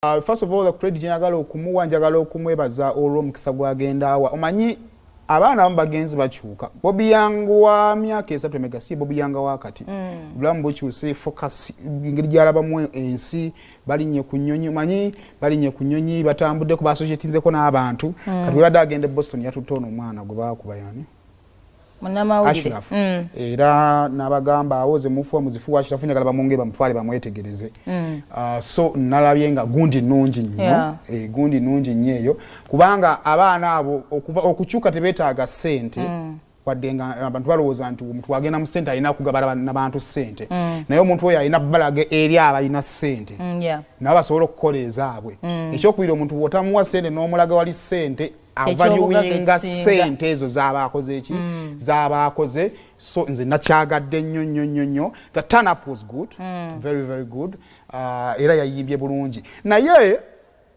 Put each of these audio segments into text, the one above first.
First of all, the credit njagala okumuwa, njagala okumwebaza olw'omukisa gwagenda awa. Omanyi abaana abamu bagenzi bakyuka. Bobi Young wa myaka 3 emega si Bobi Young wa kati. Obulamu bukyuse, focus, engeri gy'alabamu ensi, balinnye ku nnyonyi, omanyi balinnye ku nnyonyi, batambuddeko, basosietinzeko n'abantu. Kati bwe badde agenda e Boston, yatutte ono omwana gwe baakuba, yani? Munnamawulire. Ashraf. Era n'abagamba awoze mufu muzifu Ashraf, njagala bamwongere bamutwale bamwetegereze. So nalabye nga gundi nnungi nnyo. Gundi nnungi nnyo eyo, kubanga abaana abo okukyuka tebeetaaga ssente, wadde nga abantu balowooza nti omuntu agenda mu ssente alina kugabana n'abantu ssente, naye omuntu oyo alina balaga eri abalina ssente, nabo basobole okukola ezaabwe. Ekyokubiri, omuntu bw'otamuwa ssente n'omulaga wali ssente, Ekyobugagga avaluinga ekisinga. ssente ezo z'aba akoze eki, z'aba akoze. So nze nakyagadde nnyo nnyo nnyo nnyo. The turn up was good, very very good. Era yayimbye bulungi, naye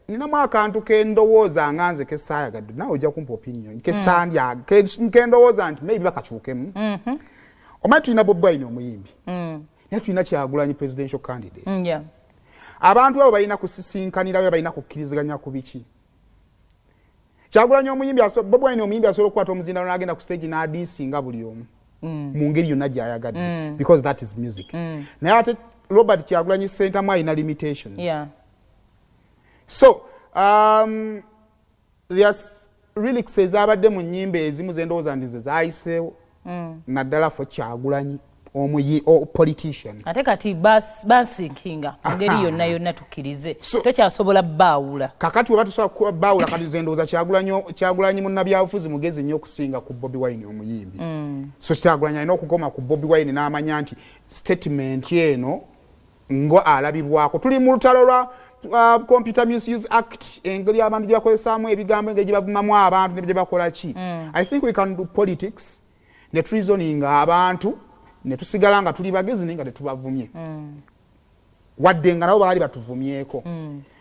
ninamu akantu kendowooza nga nze kesaayagadde, naawe ojja kumpa opinion, kesandya kendowooza nti maybe bakakyukemu. Omanyi tulina Bobi Wine omuyimbi, naye tulina Kyagulanyi presidential candidate. Abantu abo balina kusisinkanirayo, balina kukkiriziganya ku biki. Kyagulanyi omuyimbi, Bobi Wine omuyimbi asobola okukwata omuzindalo n'agenda ku stage n'adiisinga buli omu mu ngeri yonna gy'ayagadde, because that is music. Naye ate Robert Kyagulanyi Ssentamu alina limitations. So there's lyrics ezabadde mu nnyimba ezimu zendowooza nti ze zaayiseewo, naddala for Kyagulanyi omuyi politician. Ate kati bansinkinga mu ngeri yonna yonna, tukkirize, tokyasobola baawula. Kakati weba tusobola baawula, kati nze ndowooza Kyagulanyi munnabyabufuzi mugezi nnyo okusinga ku Bobi Wine omuyimbi. So Kyagulanyi alina okukoma ku Bobi Wine n'amanya nti statement eno ngo alabibwako. Tuli mu lutalo lwa Computer Misuse Act, engeri abantu gye bakozesaamu ebigambo, engeri gye bavumamu abantu ne gye bakola ki. I think we can do politics ne tureasoninga abantu ne tusigala nga tuli bagezi, naye nga tetubavumye, wadde nga nabo baali batuvumyeko,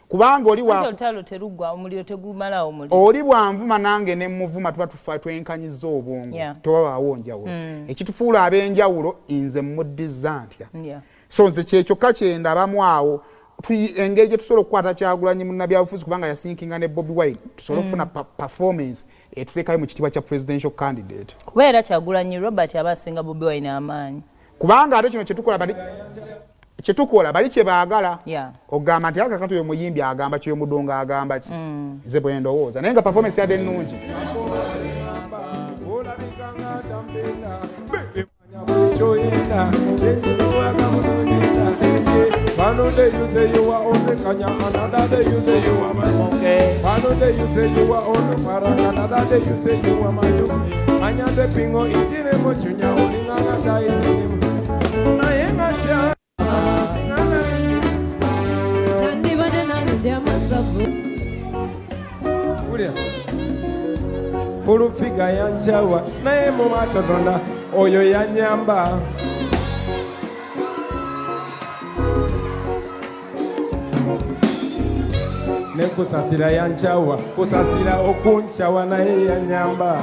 kubanga oli wa Olutalo teruggwa, omuliro tegumalawo omuliro. Oli bwanvuma nange ne muvuma, tuba tufa twenkanyizza obwongo. Tewabaawo njawulo. Ekitufuula ab'enjawulo, nze muddiza ntya? So nze kyekyokka kyendabamu awo. Engeri gye tusobola okukwata Kyagulanyi munnabyabufuzi, kubanga yasinkinga ne Bobi Wine, tusobole okufuna performance etulekayo mu kitiibwa kya presidential candidate. Kuba era Kyagulanyi Robert aba asinga Bobi Wine amaanyi. Kubanga ate kino kyetukola bali, kyetukola bali kye baagala. Ogamba nti akakati oyo muyimbi agamba ki, omudongo agamba ki? Nze bwe ndowooza, naye nga performance yadde ennungi. Olabika nga tampenda buli kyoyenda kyenjikuwaga munonenda. One day you say you are on the Kanya, another day you say you are my monkey. One day you say you are on the Paraka, another day you say you are my you. Anya de pingo itire mochunya olinganga taini. Naye nga cha singana. Nandibadde naludde amasavu. Wulira. Full Figure yanjawa, naye mu matotonda oyo yanyamba. Ne Kusasira yanjawa, Kusasira okunkyawa, naye yanyamba.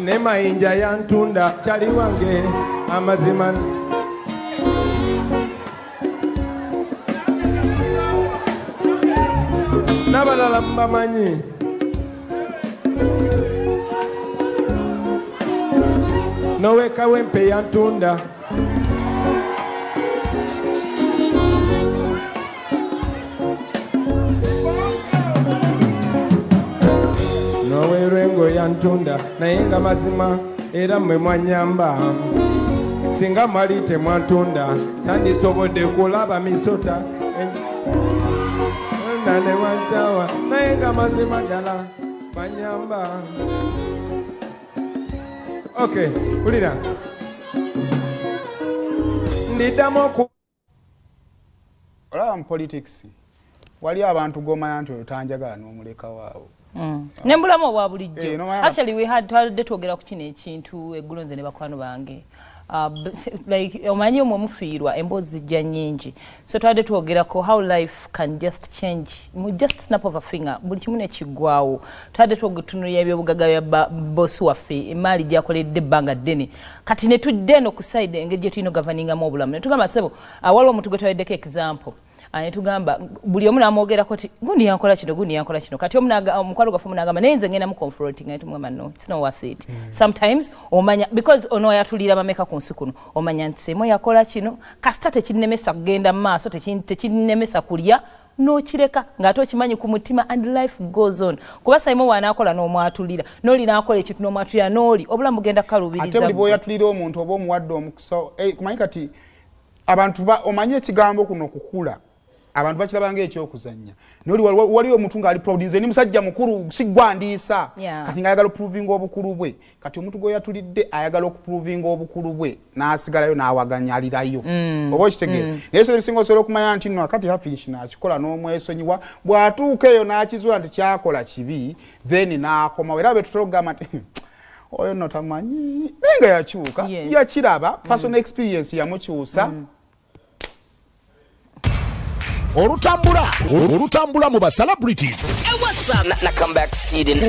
Ne Mayinja yantunda kyali wange amazima. N'abalala mubamanyi. Nowekawempe yantunda. Nowerwengo yantunda, naye nga mazima era mmwe mwanyamba. Singa mwali temwantunda, sandisobodde kulaba misota na ne wankyawa, naye nga mazima ddala banyamba. Okay, wulira, ndiddamu oku Olaba mu politics wali abantu gomanya nti oyo tanjagala, n'omulekawo awo. Nembulamu obwa bulijjo. Eh, Actually we had, twalidde twogera ku kino ekintu eggulo, nze ne bakwano bange. Like omanyi omwe mufiirwa, emboozi zijja nnyingi, so twabadde twogerako how life can just change mu just snap of a finger, buli kimu nekiggwawo. Twabadde tutunulira ebyobugagga bya bosi waffe, emaali gyakoledde ebbanga ddene. Kati ne tudde eno ku side engeri gye tulina ogavaningamu obulamu, ne tugamba, sebo, waliwo omuntu gwe twaweddeko example. Ne tugamba buli omu namwogerako ti gundi yankola kino, gundi yankola kino. Kati omukwano gwaffe omu n'agamba, naye nze ngenda mu confronting. Naye tumugamba, no, it's not worth it. Sometimes omanya because ono yatulira bameka ku nsi kuno, omanya nti semo yakola kino, kasita tekinnemesa kugenda mu maaso, tekinnemesa kulya, n'okireka ng'ate okimanyi ku mutima, and life goes on. Kuba Saimo bw'anaakola n'omwatulira, n'oli n'akola ekintu n'omwatulira, n'oli obulamu bugenda Ate kukalubiriza buli ggwe. Bw'oyatulira omuntu oba omuwadde omukisa. Kumanyi kati abantu omanyi ekigambo kuno kukula, abantu bakiraba nga ekyokuzannya. Naye waliwo omuntu ng'ali proud, nze ndi musajja mukulu, siggwandiisa. Kati ng'ayagala okuprovinga obukulu bwe. Kati omuntu gweyatulidde ayagala okuprovinga obukulu bwe, n'asigalayo n'awaganyalirayo. Oba okitegeera? Naye so ebisinga osobola okumanya nti nno akati Haffy kino akikola n'omwesonyiwa, bw'atuuka eyo n'akizuula nti kyakola kibi, then n'akomawo. Era betutera okugamba nti oyo nno tamanyi, naye nga yakyuka. Yakiraba, personal experience yamukyusa. Olutambula olutambula mu ba celebrities. Hey, what's up? Now come back, see it.